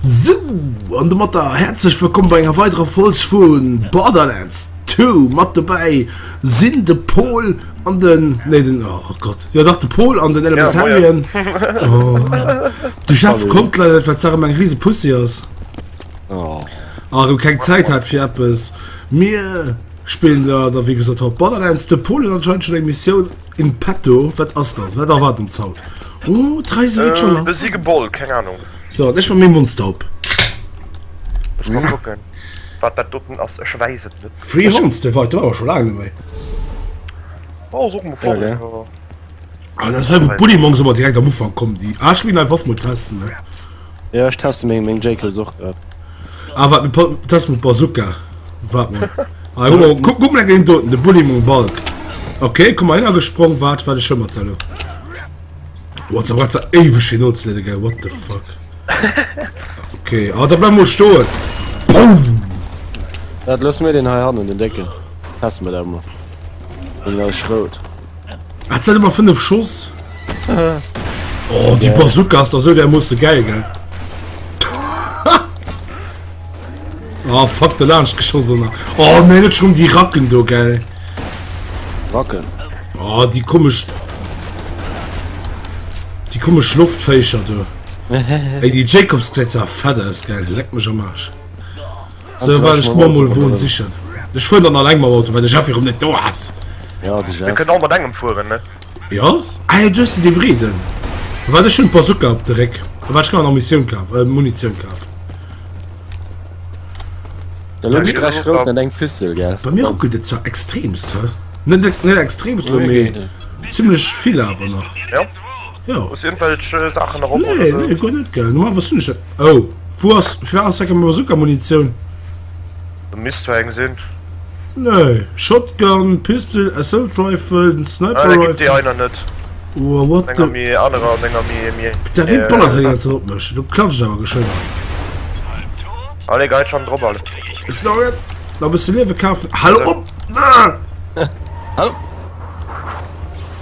Sou, an domatter häerzlech wëllkomm bei enger weiderer Folg vu Borderlands 2. Mat dobäi sinn de Pol an den, nee den, oh Gott, jo dach de Pol an den Elementarian. Oh. De Jeff konnt leider net, well d'Sarah eng riese Pussy ass. Oh. A erëm keng Zäit hat fir eppes. Mir spillen da, da wéi gesot haut Borderlands. De Pol huet anscheinend schon eng Missioun In petto, wat ass dat? Wat erwaart ons haut? Oh, d'Reise geet scho Äh, lass. besiege Boll, keng Ahnung. So, an ech mat mengem Monster op. Ech mal kucken, wat dat doten ass. Ech wäiss et net. Free Hans, dee war do awer scho laang net méi. Oh, ass och mol flott. Ja, gell? Ja. Ah, dat ass hei, wou d'Bullymongs ëmmer direkt am Ufank kommen, déi. Ah, ech ginn nei Waff mol testen, ne? Ja, ech teste meng, meng Jacobs och grad. Ah, waart, mir testen mol d'Bazooka. Waart mol. Ah, guck mal, guck, guck mal den doten, de Bullymong Balk. Okay, komm mal hin, gesprungen, wart, wart, ich schau mal zu. What the, what the, ewig hier nozuleden, gell, what the fuck. Okay, ah, da bleib mal stoen. Boom! Dat looss mir den hei hannen, den décken. Testen wir dat mol. Den ass rout. Hat se immer 5 Schuss? Oh, die Bazooka ist da so dermaßen geil, gell? Oh, fuck, der laanscht geschossen. Oh, nee, net schon die Racken do, gell? Racken? Oh, die komisch... Die komisch Luftfächer do. Ey, die Jacobs gesäit zwar fett aus, gell? Leck mech am Arsch. So, well ech mer mol Won sichen. Ech fueren dann alleng mam Auto, well de Jeff erëm net do ass. Ja, de Mir Jeff. kënnen all mat engem fueren, ne? Ja? Ah ja, du hues dee breeden. Wat ech hunn d'Bazooka op de Réck. A wat ech kann nach Missioun kafen, äh, Munitioun kafen. Da elo déi 3 Schrouten an eng Pistol, gell? Bei mir ruckelt et zwar extremst, hä? Net, net, net extremst lo, mee zimmlech vill awer nach. Ja? Ja. Hues du irgendwelch Saachen erop Nee, oder sou? nee, guer net, gell. Normalerweis hunn ech dat. Oh, wou ass, firwat ass da keng Bazooka-Munitioun? Do misst zwar eng sinn. Nee, Shotgun, Pistol, Assault Rifle, Sniper Ah, da gibt Rifle. déi einer net. Oh, what Enger the... méi anerer an enger méi méi. Da ween ballert hei die ganze Zeit op mech? Du klatscht awer geschwënn. Allez, geit schon drop alle. Ist noch net. Nach e bësse Liewe kafen. Hallo op! Ah! Hallo!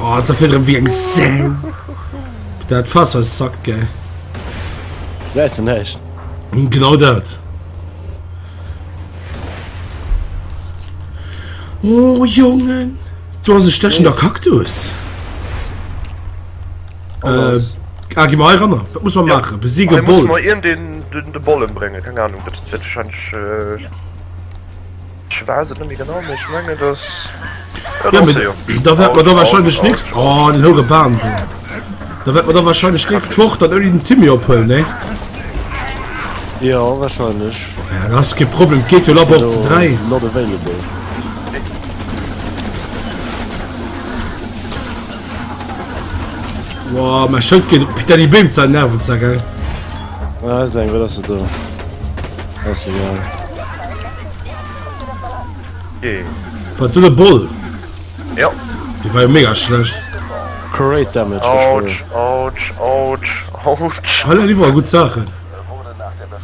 Oh, jetzt erfährt er wie eng Sau. Dat Fass ass sackt, gell? Weißt du näischt? Genau dat. Oh Jongen, do ass e stechender Kaktus. Äh, ah, gi mer hei ranner. Wat muss man Ja. maachen? Besiege Hei muss Boll. mer irgend den, den, de Boll ëmbréngen, keng Ahnung, dat wird wahrscheinlich, äh, ich weiß et net méi genau, mee ech mengen, dass, ja, Ja, da ass mee se jo. da wäert mer da Autsch, wahrscheinlech autsch, nächst. autsch. Oh, den houre Bam do. Da wäert mer da wahrscheinlech nächst Woch dann ouni den Timmy ophuelen, ne? Jo, wahrscheinlech. Ja, dat ass kee Problem, et geet jo labber op ze 3. Not available. Wow, mein Schëld geet op. Putain, déi Beem ze nerven ze, gell? Ah, ist eng, wat ass dat do? Ass egal. Yeah. Wat, du de Boll? Ja. Déi war jo mega schlecht. Great damage. Autsch, autsch, autsch, autsch. Hei leien iwwerall gutt Saachen.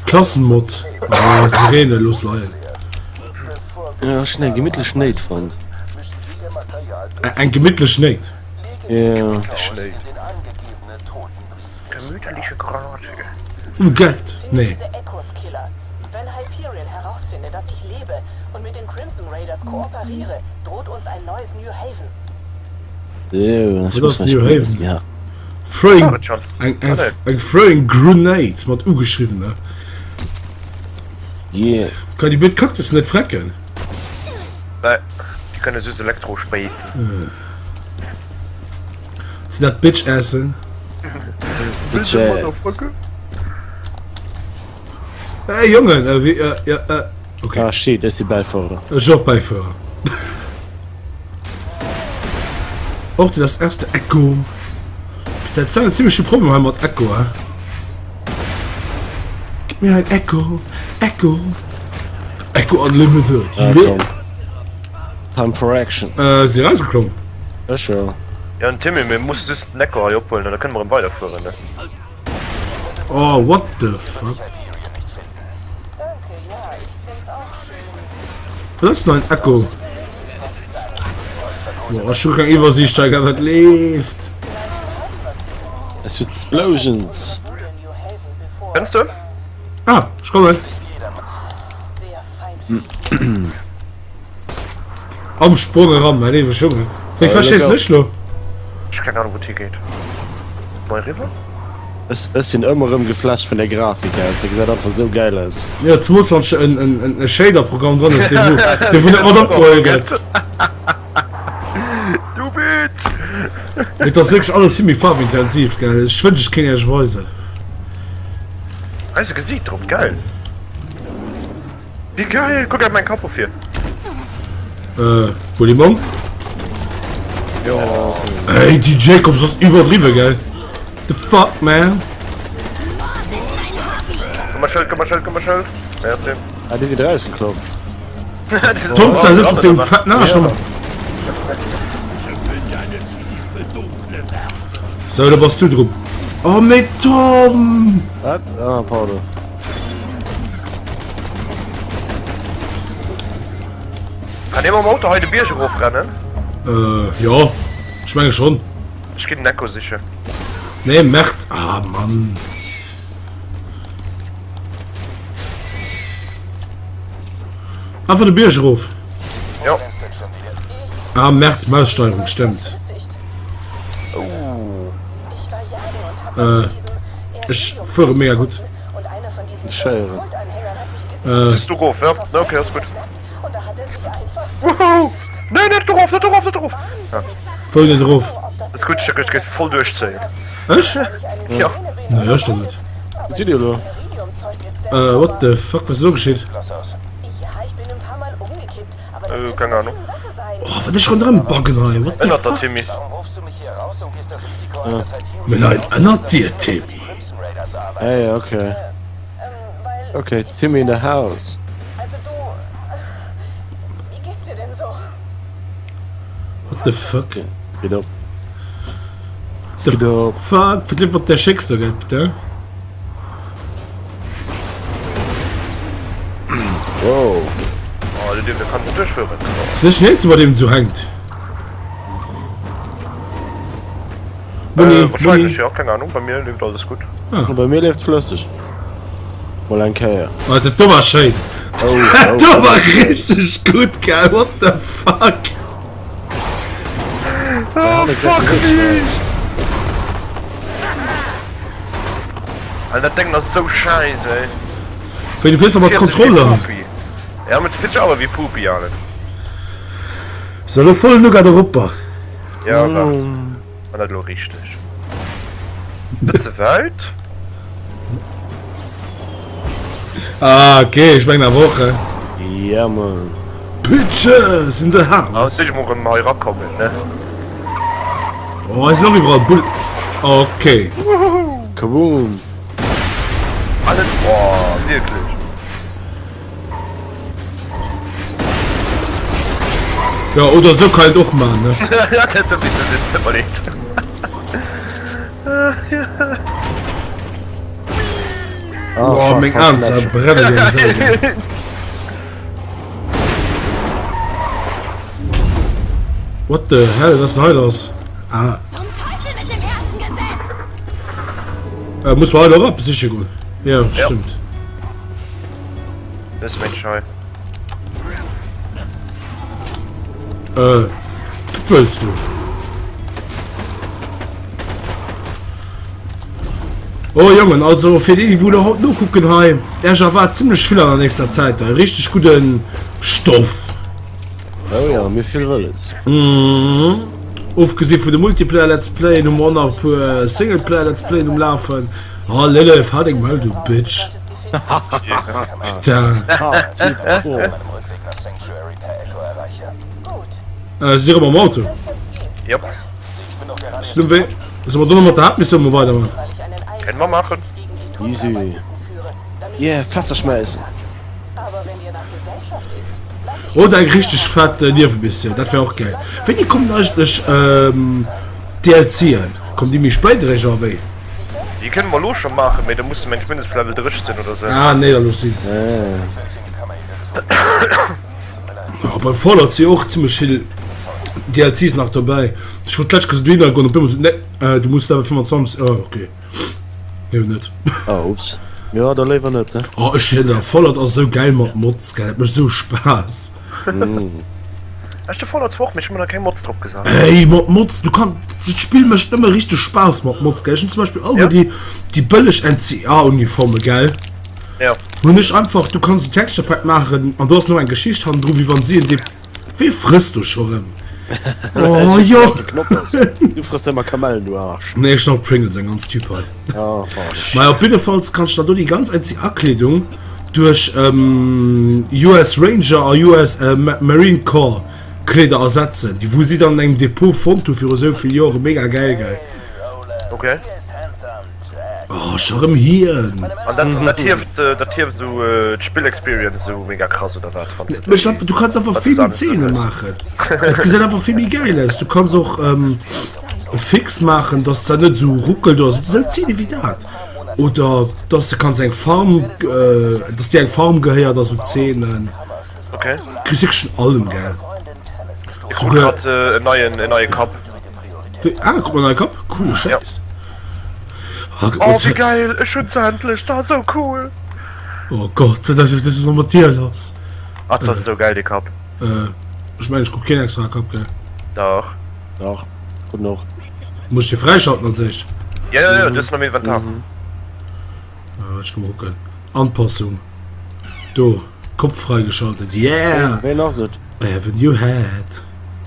Klassenmod. Ah, Sirene, looss leien. Ja, ech hunn eng gemittlech Néit fonnt. Eng gemittlech Néit? Ja. Gemütliche Granate. Uh, Geld! Nee. So, Wat ass New Haven? Ja. Throwing, eng, eng, eng Throwing Grenade mat U geschriwwen, ne? Yeah. Kann déi blöd Kaktussen net frecken? Nee, déi kënne just Elektro-Spéiten. Sinn dat Bitch-Assen? Bitch ass. Hey Jongen, äh, wie, äh, ja, äh, okay. Ah shit, ech si Bäifuerer. Ech och Bäifuerer. Och das erste Echo. Dat ass ziemlich viel Problem hei mat Echo, hä? Gib mir ein Echo, Echo. Echo Unlimited. Ah, Yeah. komm. Time for action. Äh, si rausgeklommen? Ech jo. Ja, den Timmy, mir musse just den Echo hei ophuelen an da kënne mer erëm weiderfueren, ne? Oh, what the fuck? Wat ass denn ein Echo? Boah, ech hu keng Iwwersiicht hei, gell, wat leeft? Es wird Explosions. Kennst du? Ah, ech kommen. Am Sprong eran, mein léiwe Junge. Wéi verstees du dech lo? Ech hu keng Ahnung wou et higeet. Nei riwwer? Ech sinn ëmmer erëm geflasht vun der Grafik her, se gesäit einfach esou gäil aus. Jo, zemools wann s de en Shader-Programm dran hues, dee wou dee wou net mat opgeholl gëtt. Du Bitch! Mee et ass wierklech alles zimmlech faarwintensiv, gell? Ech wënscht ech kéint iech weisen. Hei ass e Gesiit drop, geil! Wéi geil! Kuck awer mäin Kapp of hier. Äh, Bullimong? Ey, die Jacobs ass iwwerdriwwe, gell? The fuck, man? Komm mal Schëld, komm mal Schëld, komm mal Schëld. Merci. Ah, déi sinn rausgeklommen. Tom zersetzt sech sengem fetten Aarsch rum. So, da bass du dru. Oh, mee Tom! Wat? Ah, pardon. Kann ee mam Auto hei de Bierg erof rennen? Äh, jo. Ech menge schonn. Ech ginn den Echo sichen. Nee, Merd. Ah, Mann. Einfach de Bierg erof. Jo. Ah, Merd, Maussteuerung, stimmt. Oh. Äh, ech fuere mega gutt. Schéieren. Äh. Bist du rof, ja? Okay, ass gutt. Wuhu! Nee, net dorof, net dorof, net dorof! Ja. Wou net erof? Ass gutt, ech géif voll duerchzéien. Ech? Ja. Nee, ech doch net. Wou sidd dir elo? Äh, what the fuck, wat ass elo geschitt? Äh, keng Ahnung. Oh, wat ech ronderëm baggen hei, what the Ënnert der fuck? Timmy. Mir leien ënnert dir, Timmy. Hey, okay. Okay, Timmy in the house. What the fuck? Es geht ab. Es The geht ab. fuck? Wat leeft op der schécks do, gell, bitte? Wow. Oh, du dierf, kann duerchfueren. Sinn ech den Eenzesten, bei deem et esou hänkt? Muni, Äh, wahrscheinlech, Muni. ja, keng Ahnung, bei mir leeft alles gutt. Ah. Bei mir leeft flësseg. Mol eng Kéier. Oh, dat do war schéin. Oh, Dat oh, do war oh, richteg gutt, gell? What the fuck? Oh, fuck me! Alter, dat Ding ass sou scheiss, ey. Wéi, du fiers doch mat Controller. Ja, mit fiert awer wéi Pupi, Alter. So, lo voll Nougat eropper. Ja, waart. An dat elo richteg. Net ze wäit. Ah, okay, ech mengen awer och, he. Ja, Mann. Bitches in the Ah, house. jetzt muss ich mal hei rakommen, ne? Oh, hei sinn och iwwerall Bull. Okay. Kaboom. Alles, boah, wierklech. Ja, oder sou kann een et och man, ne? Ja, dat huet mech net iwwerleet. Oh, meng Aen zerbrenne wéi eng Sau. What the hell, was ist denn hei los? Ah. Äh, muss man heute auch eppes siche goen? Ja, stimmt. Das ist mein Schei. Äh, was willst du? Oh Jongen, also fir déi, déi wou lo haut nokucken hei, Äech erwaart zimmlech vill an der nächster Zäit hei. Richteg gudde Stoff. Oh ja, mir vill wëlles. Mhm. Ofgesi vun de Multiplayer Let's Playen hu mer och nach e puer Singleplayer Let's Playen um Lafen. Oh Lilith, halt deng Maul du Bitch. Putain. Äh, sidd dir erëm am Auto? Yep. Sinn um Wee. Solle mer do nach mat der Haaptmissioun mol weiderman? Kënne mer maachen. Easy. Yeah, Fässer schmäissen. Oder eng richteg fett Niewemissioun, dat wär och gäil. Wéini kommen eigentlech d'DLCen? Kommen déi méi spéit eréischt oder wéi? Déi kënne mer elo scho maachen, mee da muss de mengt mindestens Level 30 sinn oder sou. Ah nee, da looss sinn. Ah, beim Fallout si och zimmlech vill. DLCs nach dobäi. Ech wollt d'lescht Kéier dohinner goen, op eemol sou, nee, du muss Level 25, oh okay. Nee, net. Ah, ups. Ja, da léiwer net, ne? Oh, ech hien der Fallout ass sou gäil mat Mods, gell, dat mécht sou Spaass. Ech de Fallout zwar och, mee ech hu mer nach keng Mods drop gesat. Ey, mat Mods, du kann, dat Spill mécht nëmme richteg Spaass mat Mods, gell. Ech hunn zum Beispill all ja. déi, déi bëlleg NCA-Uniforme, gell. Ja. Hunn ech einfach, du kanns en Texture Pack maachen an do ass nach eng Geschicht hannendru, wéi wann si en Dep Wee frësst do scho rëm? Oh jo! Du frëss ëmmer Kamellen, du Arsch. Nee, ech nach Pringles, eng ganz Tüb hei. Oh, Maja, op jiddefalls kanns du da do déi ganz NCA-Kleedung duerch ähm, US Ranger a US äh, Marine Corps Kleeder ersetzen, déi wou si dann an engem Depot fonnt hu viru sou vill Joren. Mega geil, gell? Okay. Oh, scho rëm hien. An dat, an dat hieft, äh, dat hieft sou äh, d'Spill-Experience sou mega krass oder wat? Wann du Ech glaub, du kanns einfach wat vill du méi sagen Zeene hues. maachen. Et gesäit einfach vill méi geil aus. Du kanns och ähm, fix maachen, dass dat net sou ruckelt oder sou Zeene wéi dat. Oder dass du kanns eng Farm, äh, dass dir eng Farm gehéiert a sou Zeenen. Okay. Kriss wierklech vun allem, gell? Ich krut Souguer. grad äh, en neien, en neie Kapp. Wéi? Ah, krut mer en neie Kapp? Coole Ja. Schäiss. Ah, Oh, wéi geil! Ech hunn se endlech! Dat ass sou cool! Oh Gott, wat ass wat ass mat dir lass? Ah, dat ass sou geil, dee Kapp. Äh, ech mengen, ech krut keen extrae Kapp, gell? Dach. Dach, krut en och. Muss ech dee fräischalten als éischt? Ja, ja, ja, du hues en am Inventar. Ah, ech komm kucken. Anpassung. Do, Kopf freigeschaltet. Yeah! Ween ass et? I have a new head.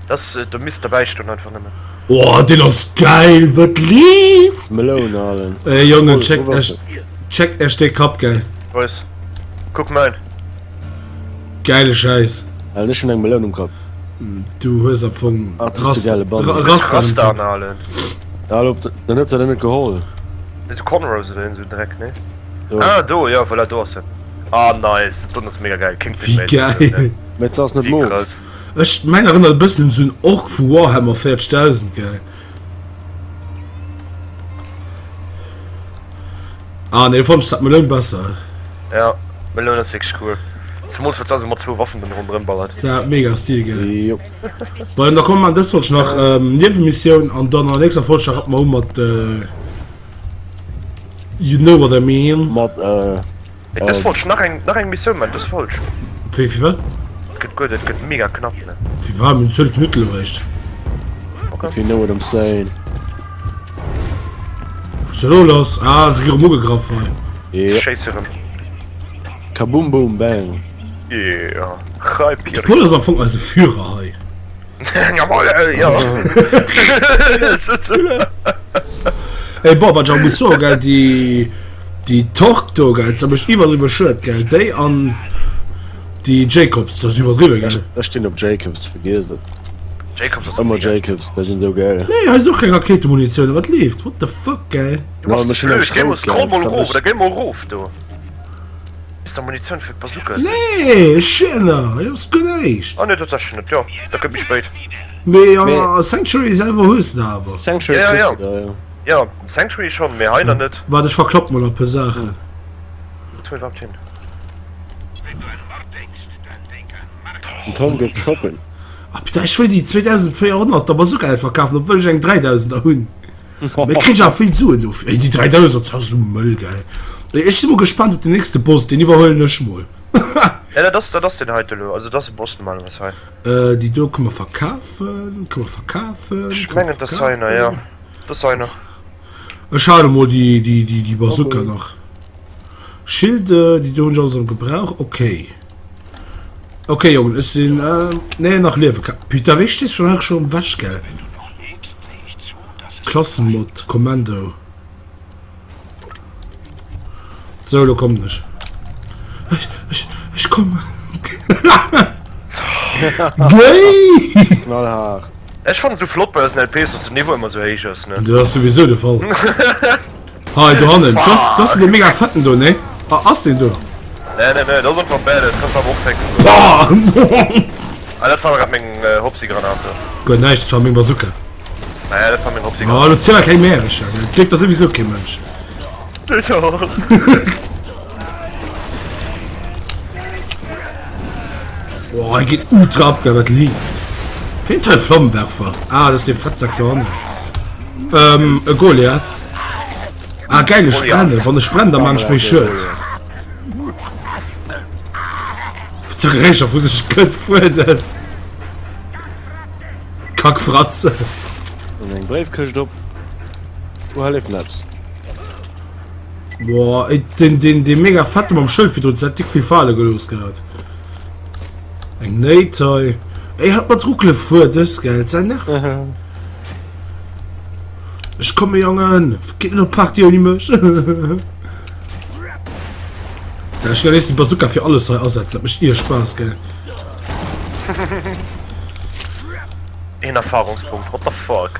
Das, do misst derbäi stoen einfach nëmmen. Oh, deen ass geil, wat leeft? Meloun alen. Ey Jongen, checkt echt, checkt echt dee Kapp, gell? Boys, kuck mäin. Geile Schäiss. Alen, ech hunn eng Meloun um Kapp. Du hues am Fong Ah, das ist geile Bande. Rasta um Rasta Kapp. alen. Al op, dann huet se dat net geholl. Esou Cornrows oder esou Dreck, ne? Do. Ah, do, ja, voilà, do ass en. Ah, nice, dat doen ass mega geil. Kingpin Wéi geil. Mee se ass net Wéi mof. krass. Ech mäin erënnert e bëssen un esou en Ork vu Warhammer 40.000, gell? Ah nee, do fannt ech dat Meloun besser. Ja, Meloun ass wierklech cool. Zemools well se mat zwou Waffen dann ronderëm ballert. Se hat mega Stil, gell? Jo. Bon, da komme mer an dës Folg nach Niewemissioun an dann an der nächster Folg da rappe mer u mat You know what I mean. Mat äh. Mee dës Folg nach eng nach eng Missioun man dës Folg. Wéi fir wat? Et gëtt guer et gëtt mega knapp ne. Fir wat? Mir hunn 12 Minutten elo eréischt. Okay. If you know what I'm saying. Wou ass elo lass? Ah, se gi rëm ugegraff hei. Yep. Schéiss erëm. Kaboom boom bang. Yeah. Rei De Paul ass am Fong eise Führer hei. Jawohl, äh, ja. Ey, boah, wat ech awer muss soen, gell, déi, déi Torque do, gell, dat mécht iwwerdriwwe Schued, gell, déi an déi Jacobs, dat ass iwwerdriwwe, gell. Ech stinn op Jacobs, vergiess et. Jacobs ass Ëmmer mega. Jacobs, déi sinn esou geil. Nee, hei ass och keng Rakéitemunitioun, wat leeft? What the fuck, gell? Du bass No, mech hunn eng blöd, géi mol, Schrout, scroll gell, mol dat erof, mécht. oder géi mol erof do. Ist da Munition fir d'Bazooka? Nee, ech schieler, hei ass guer näischt. Ah nee, dat ass net, jo, dat gëtt méi spéit. Mee a Sanctuary selwer hues de awer. Sanctuary Ja, ja, kriss de da, jo. Ja, Sanctuary schonn, mee hei nach net. Waart, ech verklapp mol e puer Saachen. Wou iwwerhaapt hin? Den Tom geet shoppen. Ah putain, ech wëll déi 2400 er Bazooka net verkafen, obwuel ech eng 3000 er hunn. Mee kritt ech awer vill Suen dofir. Ey, déi 3000 ass esou mëll, gell. Ey, ech si mol gespaant op den nächste Boss, deen iwwerhuelen ech mol. Ja, dat ass, dat ass deen heite elo. Also dat ass e Boss normalerweis hei. Äh, déi do kënne mer verkafen, kënne mer verkafen, Ech kënne mer mengen, dat ass einer, ja. verkafen. Dat ass einer. Ech hale mol déi, déi, déi, déi Bazooka nach. Schilde, déi do hunn ech alles am Gebrauch. Okay. Okay, Jongen, ech sinn, äh, nee, nach liewe. Putain, wéi stees schon hei schon ewech, gell. Klassenmod, Kommando. Sou, lo kommen ech. Ech, ech, ech kommen. Géi! Knallhart. Ech fannen sou flott bei eisen LPs, dass den Niveau ëmmer sou héich ass, ne? Dat ass souwisou de Fall. Hei do hannen, das, das ass dee mega fetten do, ne? Ah, ass deen do? Nee, nee, nee, dat ass einfach badass, kanns awer och fänken. Boah! Ah, dat war grad meng Hopsi-Granat do. Guer näischt, dat war meng Bazooka. Ah ja, dat war meng Hopsi-Granat. Oh, lo ziel keng Märecher, gell? Gleeft der souwisou kee Mënsch. Doch. Boah, hei geet ultra ab, gell, wat leeft. Ween huet hei Flammenwerfer? Ah, dat ass dee Fettsack do hannen. Ähm, e Goliath. Ah, geil, ech brenne. Wann ech brenne, da man ech méi Schued. Wat ze Geräischer vu sech gëtt, fuerdes. Kackfratze. Dann eng Bréifkëscht op. Oh, hei leeft eppes. Boah, ey, den, den, den mega fette mam Schëld virdrun, dat hat dick vill Fale gelooss gehat. Eng Néit hei. Ey, hat mat Ruckele fuer dës, gell? Dat nervt. Ech komme, Jongen. Geet net op Party ouni mech. Ja, ech kann den Bazooka fir alles hei asetzen. Dat mécht ier Spaass, gell? Een Erfahrungspunkt, what the fuck?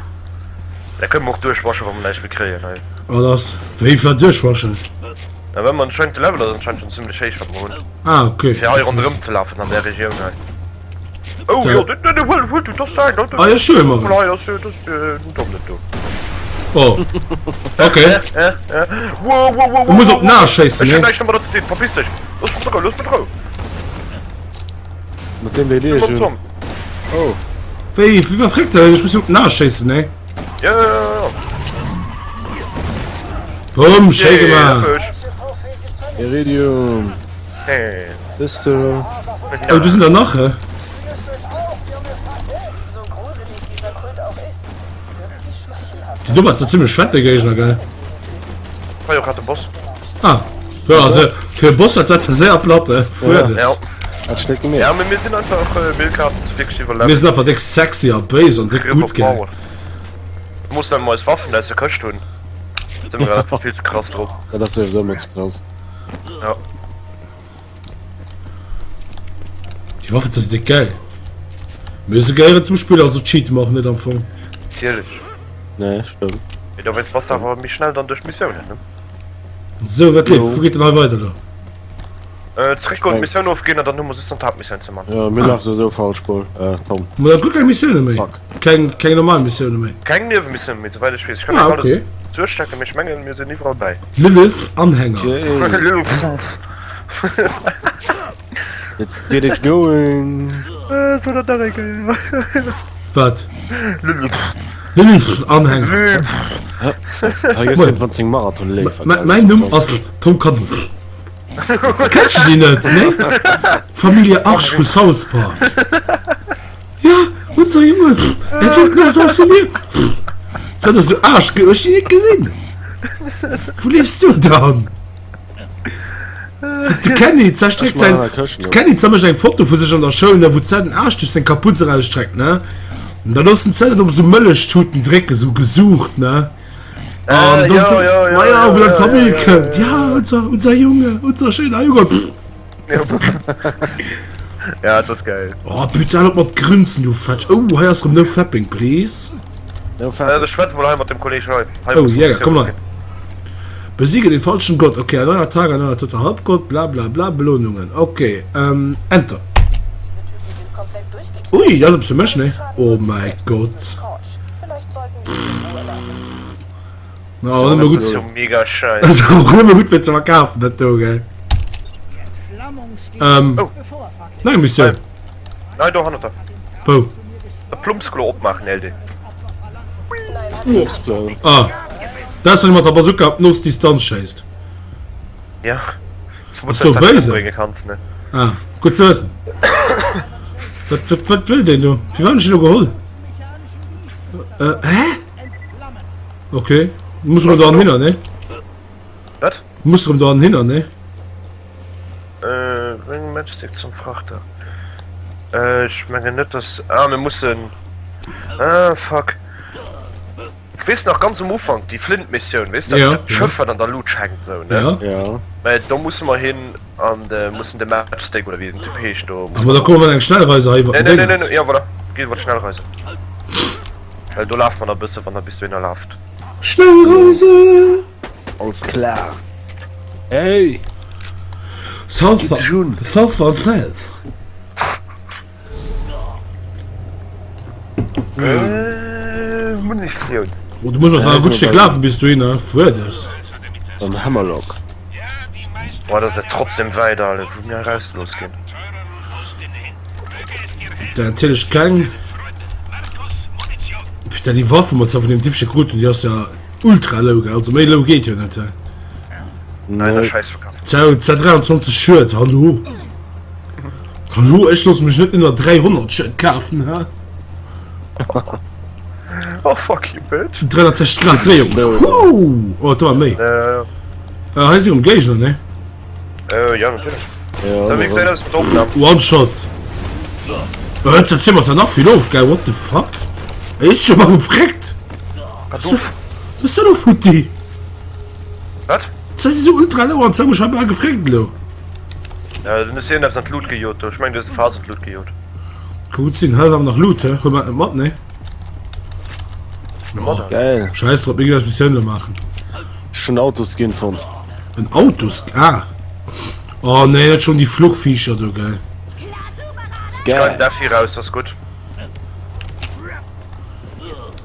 Da kënne mer och duerchwaschen, wa mer näischt méi kréien hei. Wat ass? Wéi wat duerchwaschen? Na, well mer anscheinend de Level ass anscheinend schon zimmlech héich, wat mer hunn. Ah, okay. Fir hei ronderëm ze lafen an där Regioun hei. Oh, jo, den, den, huel, huel du, das dein, das, Ah, ja, schön, Mann. Hol hei, das, das, den Tom net do. Oh. Okay. Wow, wow, wow, Du muss op d'Nase schéissen, Ech ne? hunn näischt domadder ze dinn, verpiss dech. Looss mech Rou, looss mech Rou. Mat deem wéi Mat hunn. Tom. Oh. Wéi, wéi verfréckt er? Ech muss op d'Nase schéissen, ne? Ja, ja, ja, ja. Bumm, schéi gemaach. Iridium. Bist du? Oh, du sind da nach, hä? Du warst ja ziemlich fette Gegner, gell? War jo grad de Boss. Ah, ja, also fir e Boss hat dat séier platt, eh? Fuerdes. Ja. Dat schléckt mir. Ja, mee mir sinn einfach äh, mir grad wierklech iwwer Mir sinn einfach déck sexy a béis an déck gutt, gell? Muss dann eis Waffen aus der Këscht hunn. Sinn mir grad vill ze krass drop. Dat ass souwisou ëmmer ze krass. Ja. Déi Waffen sinn déck geil. Mee se gehéieren zum Spill, also cheate mer och net am Fong. Natierlech. Nee, stëmmt. Mee dowéinst bass de awer méi schnell dann duerch d'Missiounen, ne? Sou, wat leeft? Wou geet denn hei weider do? Äh, zréck goen, d'Missioun ofginn an dann hu mer just nach d'Haaptmissioun ze man. Jo, mir lafe souwisou falsch, Paul, äh, Tom. Mer hu guer keng Missioune méi. Fuck. Keng, keng normal Missioune méi. Keng Niewemissioune méi, souwäit ech weess. Ech kann Ah, net alles okay. duerchchecken, mee ech mengen, mir sinn iwwerall bäi. Lilith Anhänger. Okay. Lilith. Let's get it going. Äh, soll dat nach eng Kéier? Wat? Lilith. Lilith Anhänger. Lilith. Hei gëss du wann seng Marathon leeft. Mäin Numm ass Tom Kaddouf. Kennst du déi net, nee? D'Familie Arsch vu South Park. Ja, unser Junge, er sieht genauso aus wie wir. Sind das so Arsch, ech déi net gesinn. Wou liefs du dann? De Kenny zerstreckt sein, de Kenny zermécht eng Foto vu sech an der Schoul, ne, wou d'Zell den Aarsch duerch seng Kaputz erausstreckt, ne. An da loossen d'Zell et op esou Mëllechtuten drécken, esou gesucht, ne. An das, ja, ja, ja, ma ja, wou ja, dann d'Famill ja, ja, kënnt, ja, ja, unser, unser Junge, unser schöner Junge, pff. Ja, dat ass geil. Oh, putain, op mat Grünzen, du Fetsch. Oh, hei ass rem no fapping, please. No Äh, fapping. ech schwätz mol hei mat dem Kolleg hei. Hei Oh, muss Jäger, komm Missioun hei. Besiege den falschen Gott. Okay, ein neuer Tag, ein neuer toter Halbgott, bla bla bla, Belohnungen. Okay, ähm, Enter. Ui, dat ass eppes fir mech, ne? Oh mäi Gott. Na, awer nëmme Das gutt. ist jo mega scheiß. Das ass och nëmme gutt fir ze verkafen, dat do, gell? Ähm, Oh. nei Missioun. Nei, do hannert der. Wou? E Plumpsklo opmaachen, LD. Plumpsklo. Ah, dat ass, wann ee mat der Bazooka op d'Nos Distanz schéisst. Ja. Ass do béise? Brénge kanns, ne? Ah, gutt ze wëssen. Wat, wat, wat wëll deen do? Firwat hunn ech deen do geholl? Äh, hä? Okay. Muss erëm do an hinner, ne? Wat? Muss erëm do an hinner, ne? Äh, bring Matchstick zum Frachter. Äh, ech mengen net, dass. Ah, mir mussen. Ah, fuck. Ich weess nach ganz um Ufank, déi Flint-Missioun, weess de, Ja, dat Schëff, wat an der Luutsch hänkt, sou, ne? Ja. Ja. Mä do musse mer hin an de mussen de Matchstick oder wéi den Typ heescht do. Ah, ma da komme mer eng Schnellreise hei iwwer Nee, den nee, nee, nee, Déngens. nee, ja, voilà. Gi iwwer d'Schnellreise. Well do laft man e bësse, wann der bis dohinner laft. Schnellreise! Alles klar. Hey! South, Geht schon. South an South. Äh, Munitioun. Oh, du muss awer e gutt Stéck lafen bis dohinner, fuerdes. Beim Hammerlock. Boah, das ist ja trotzdem weit, Alter, wou mir eraus losginn. Da natierlech keng. Putain, déi Waff, wou mer zwar vun deem Typche kruten, déi ass ja ultra low, gell? Also méi low geet jo net, hä? Nein, der Scheiß verkauft. Zou, 23 Schued, hallo? Hallo, ech loosse mech net ënner 300 Schued kafen, hä? Oh, fuck you, bitch. 360 Grad Dréiung. Huh! Oh, do war méi. Äh, Äh, hei si um Géigner, ne? Äh, ja, natierlech. Ja, So, wéi gesäit aus mat der Opnam? One Shot. Äh, dat zimmert ja nach vill of, gell? What the fuck? Er ist schon mal gefreckt. Wat of? Was ist denn lo futti? Wat? Das ist so ultra low an ich hab mal gefreckt lo. Ja, dann ist irgendetwas an d'Lut gejot. Ich mein, du hast Phase an d'Lut gejot. Kann gut sinn, hei ist awer nach Loot, hä? Hol mal net mat, ne? Oh, Geil. Scheiß drauf, mir gehen das Mission lo machen. Schon Autoskin fonnt. En Autos ah. Oh nee, dat schon die Fluchviecher do geil. Geil. Da vier raus, das ist gut.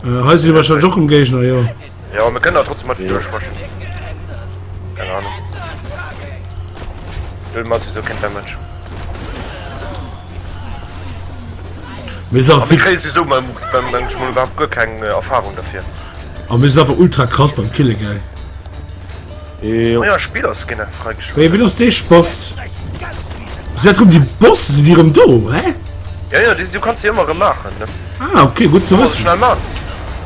Äh, hei si wahrscheinlich och um Géigner, jo. Ja, wir können da trotzdem mal durchwaschen. Keine Ahnung. Will man so kein Damage. Mir sind Aber fix. kriegen sie so beim, beim, beim, beim überhaupt gar keine Erfahrung dafür. Aber mir sind einfach ultra krass beim Killen, geil. Jo. Oh ja, Spieler-Skin freigeschaltet. Wéi wéi ass dee Spast? Sinn dat rëm déi Bosse? Sinn déi rëm do? Hä? Ja, ja, die, du kannst die immer rëm maachen, ne? Ah, okay, gutt ze Muss wëssen. schnell machen.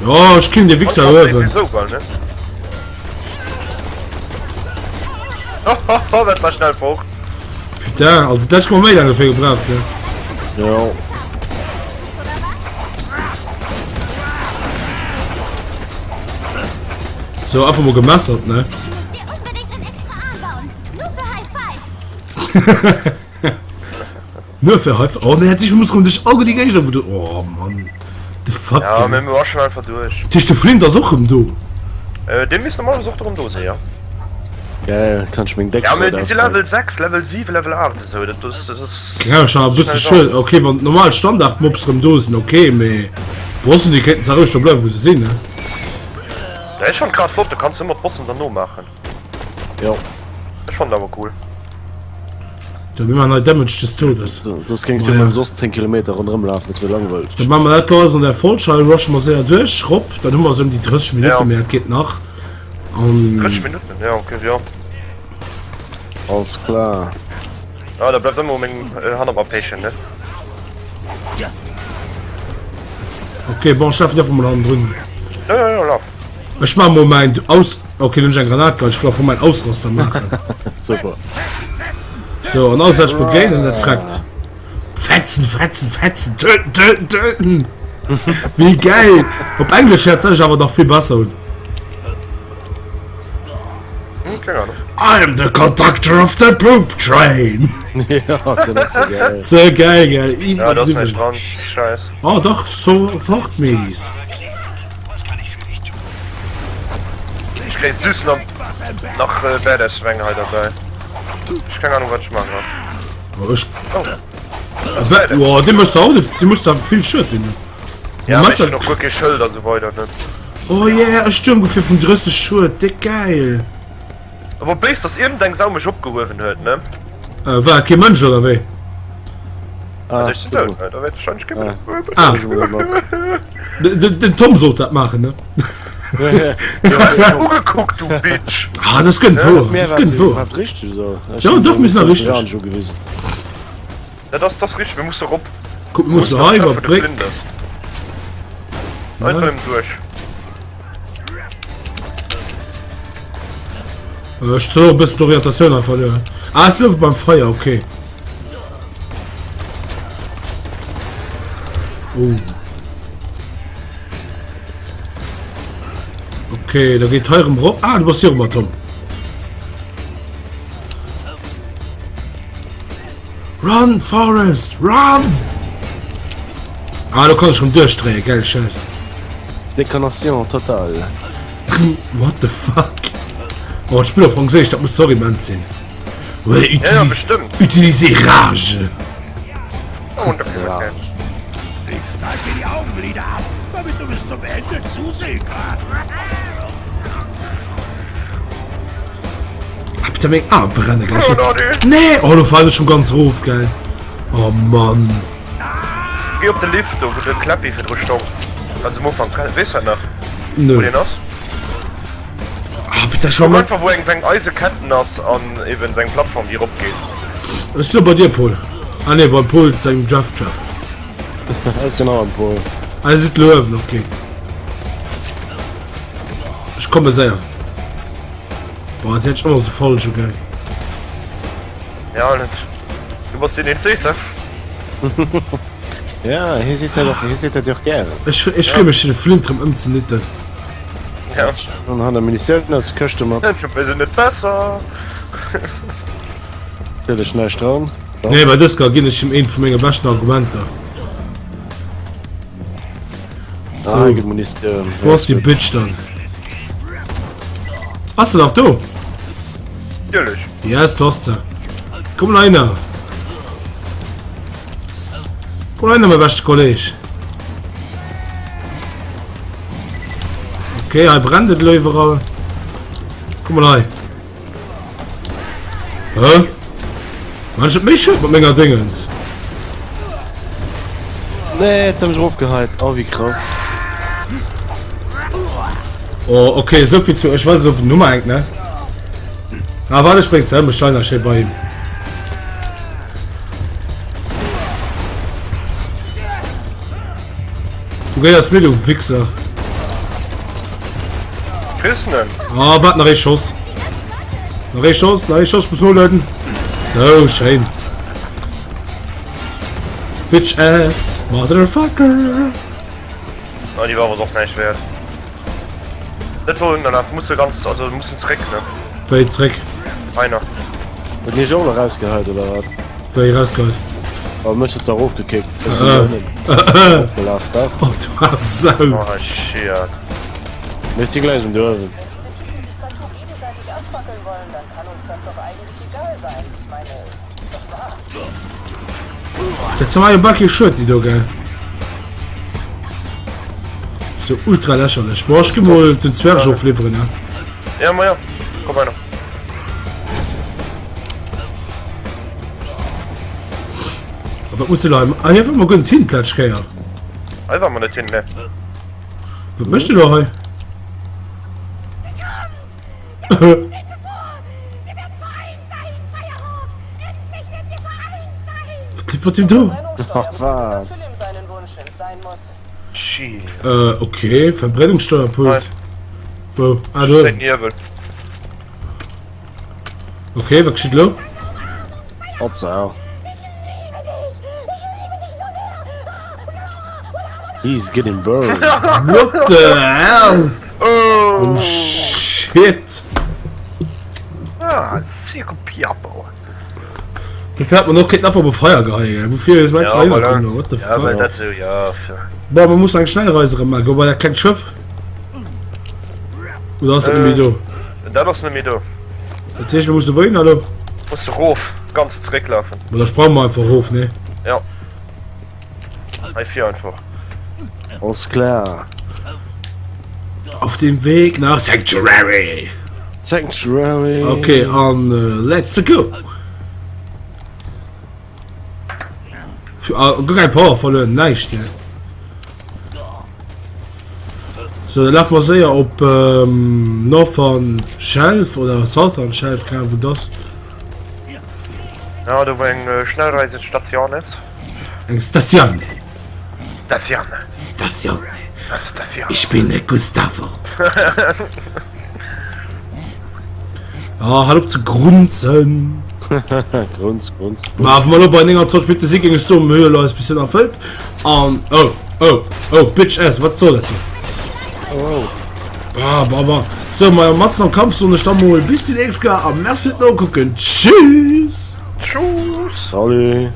Ja, ech killen dee Wichser uewen. So geil, ne? Hohoho, dat war schnell fort. Putain, also dat ech méi laang dofir gebraucht, ja. Jo. So, einfach mal gemessert, ne? Nur fir High Oh ne, ich muss rëm duerch all déi Géigner, wou du. Oh Mann. The fuck. Ja, mir rushen einfach duerch. Tisch de Flint ass och rëm do. Äh, dee misst normalerweis och rëm do sinn, ja. Geil, kann ich meng Deck Ja, mee déi si Level 6, Level 7, Level 8 esou, dat ass, dat ass. Ja, ech e bësse schued. Okay, wann normal Standard-Mobs rëm do sinn, okay, mee Bossen, déi kéinten zwar roueg do bleiwen, wou se sinn, ne? Ja, ech fand grad flott, du kanns ëmmer d'Bossen derno maachen. Jo. Ech fand awer cool. Da mir maachen hei Damage des Todes. Soss géings du Maja. ëmmer soss 10 Kilometer ronderëm lafen, dat wier langweileg. Da maache mer dat do alles an der Folg hei, rushe mer séier duerch, rop, dann hu mer esou ëm déi 30 Minutten, Ja. mee dat geet nach. An 30 Minutten, ja, okay, ja. Alles klar. Ah, da bleift ëmmer meng äh, hannert mer péchen, ne? Okay, bon, ech lafen einfach mol hannendrun. Ja, ja, ja, laf. Ech maache mol mäin Aus... Okay, dann hunn ech eng Granat gehat, ech wollt einfach mäin Ausraster maachen. Super. So, an alles wat ech begéinen, dat freckt. Fetzen, fetzen, fetzen, töten, töten, töten! Wéi geil! Op Englesch héiert sech awer nach vill besser un. Hm, keng Ahnung. I'm the conductor of the poop train! Ja, dat ass so geil. Ze geil, geil. Ja, da ass näischt Iwwerdriwwen. dran. Scheiß. Oh dach, sofort, Medis. Ich krieg süß nach, nach äh, Badass Schweng hei dabei. Ich keng Ahnung, wat ich machen soll. Oh, ech... Oh. Boah, dee méchs de auch net, dee muss da vill Schued dinn. Ja, Messer- ich noch guer kee Schëld an so weider, ne? Oh yeah, e Sturmgefier vun 30 Schued, déck geil. Awer béis, dass iergendeng Sau mech opgehuewen huet, ne? Äh, war kee Mënsch oder wéi? Ah, Also ech sinn dout, ne? Da wäert wahrscheinlech kee Ah. Mënsch. Ah. Ich mol mat. Den, den, den Tom sollt dat maachen, ne? Ugekuckt, du Bitch! Ah, das gënnt wouer, Mir das war gënnt wouer. iwwerhaapt richteg esou. Ech Ja, hunn doch, mir sinn den richtig. Orange ugewisen. Dat ass, dat ass richteg, mir musse rop. Guck, mir mussen hei iwwer d'Bréck. Einfach nëmmen duerch. Äh, Ech soll och e bëssen d'Orientatioun hei verluer. Ah, ech sinn elo beim Feier, okay. Oh. Okay, da geet hei erëm rop. Ah, du bass hier rëmmer, Tom. Run, Forrest, run! Ah, do kann ech rëm duerchdréien, geil Scheiss. Déconnexion totale. What the fuck? Oh, d'Spill op Franséisch, dat muss och immens sinn. Ouais, Ja, ja, utilis bestimmt. utiliser Rage. Oh, und dafür Ja. ja. Ich schneid dir die Augenlider ab, damit du bis zum Ende zusehen kannst. Ah, bitte meng Ae brenne gleich. Oh, Nadi. Nee, oh, do fallen ech schon ganz rof, geil. Oh Mann. Geh op de Lift do, wou de Kläppi virdru stoung. Ganz am Ufank, weess dat nach? Nö. Wou deen ass? Ah, bitte schon Guck mal. einfach wou eng, wou eng Eiseketten ass an eben seng Plattform déi erop geet. Ech sinn bei dir, Paul. Ah nee, beim Paul sengem Draft Trap. Ech sinn och am Paul. Ah, dir sidd luewen, okay. Ech komme séier. Boah, dat hätt ech ëmmer sou falsch ugaang. Ja, net. Du bass deen, deen et seet, he? Ja, hie seet dat och, hie seet dat jo och gären. Ech, ech freeë mech, den Flint erëm ëmzenitten. Ja. An han der Munitioun aus der Këschte mat. Mir sinn net besser. Natierlech näischt dran. Nee, bei dës ginn ech him eent vu menge beschten Argumenter. So. Ah, gëtt Munitioun. Wou ass déi Bitch dann? Ass se nach do? Natierlech. Yes, du hast se. Komm mal einer. Komm mal einer, mein beste Kolleg. Okay, hei brennt et lo iwwerall. Komm mal hei. Hä? Mann, ich hab méi Schued mat menger Dingens. Nee, jetzt hab ich erofgeheit. Oh, wie krass. Oh, okay, so viel zu. Ich weiß nicht, ob die Nummer hängt, ne? Ah, warte, ich bring's ëm. Ech schein nach bei ihm. Du gehéiers mir, du Wichser. Kriss en. Ah, wart, nach ee Schoss. Nach ee Schoss, nach ee Schoss, ich muss noladen. So, schéin. Bitch ass, Motherfucker. Ah, déi war awer och näischt wäert. Dat wor danach muss de ganz also mussen zréck ne. Wéi zréck? Einer. Huet mech och erausgeheit oder wat? Wéi erausgeheit? Oh, mech huet se erofgekickt. Ech sinn Äh. opgelaf dach. Oh, du arm Sau. Oh shit. Mir si gläich um Duerwen. Wenn diese Typen sich partout gegenseitig abfackeln wollen, dann kann uns das doch eigentlich egal sein. Ich meine, ist doch wahr. Dat war jo bal kee Schued déi do gell. So ultra lächerlech. Boah, ech gi mol den Zwerg ofliwweren ne. Ja ma ja, komm einer. A wat muss de lo hei? Ah, hier war mer guer net hin d'lescht Kéier. Hei war mer net hin, ne. Wat mécht de lo hei? Wat leeft mat him do? Äh, okay, Verbrennungssteuerpult. Wou? Ah, do. Okay, wat geschitt elo? Hotza. He's getting burned. What the hell? Oh shit! Ah, Circo Piappo. Dofir hat man och kéinten einfach op e Feier geheien, gell? Woufir ist meinst du Ja, heihinner voilà. kommen? What the Ja, fuck? well dat so, ja. Für... Boah, man muss eng Schnellreise erëm maachen. Go bei dat klengt Schëff. Oder ass dat net méi do? Dat ass net méi do. Dat heescht, mir musse wouhin elo? Muss erof, ganz zerécklafen. Ma da sprange mer einfach erof, ne? Ja. Hei vir einfach. Alles klar. Auf dem Weg nach Sanctuary. Sanctuary. Okay, an äh, let's go. Für, ah, gar kein Power verloren, näischt, gell? So, da laufen wir séier op ähm, Northern Shelf oder Southern Shelf, keine Ahnung, wo das. Ja, do wou eng äh, Schnellreisestation ass. Eng Station. Station. Station. Station. Ich bin der Gustavo. Ah, halt op ze grunzen. Grunz, grunz. Ma wa mer elo bei 29 Minutte si géing ech soen, mir hu jo elo eis Missioun erfëllt. An, oh, oh, oh, Bitch ass, wat soll dat do? Oh. Bah, bah, bah. So, ma matzen am Kampf soen ech da mol bis déi nächst Kéier a merci fir d'Nokucken. Tschüss! Tschüss! Salut!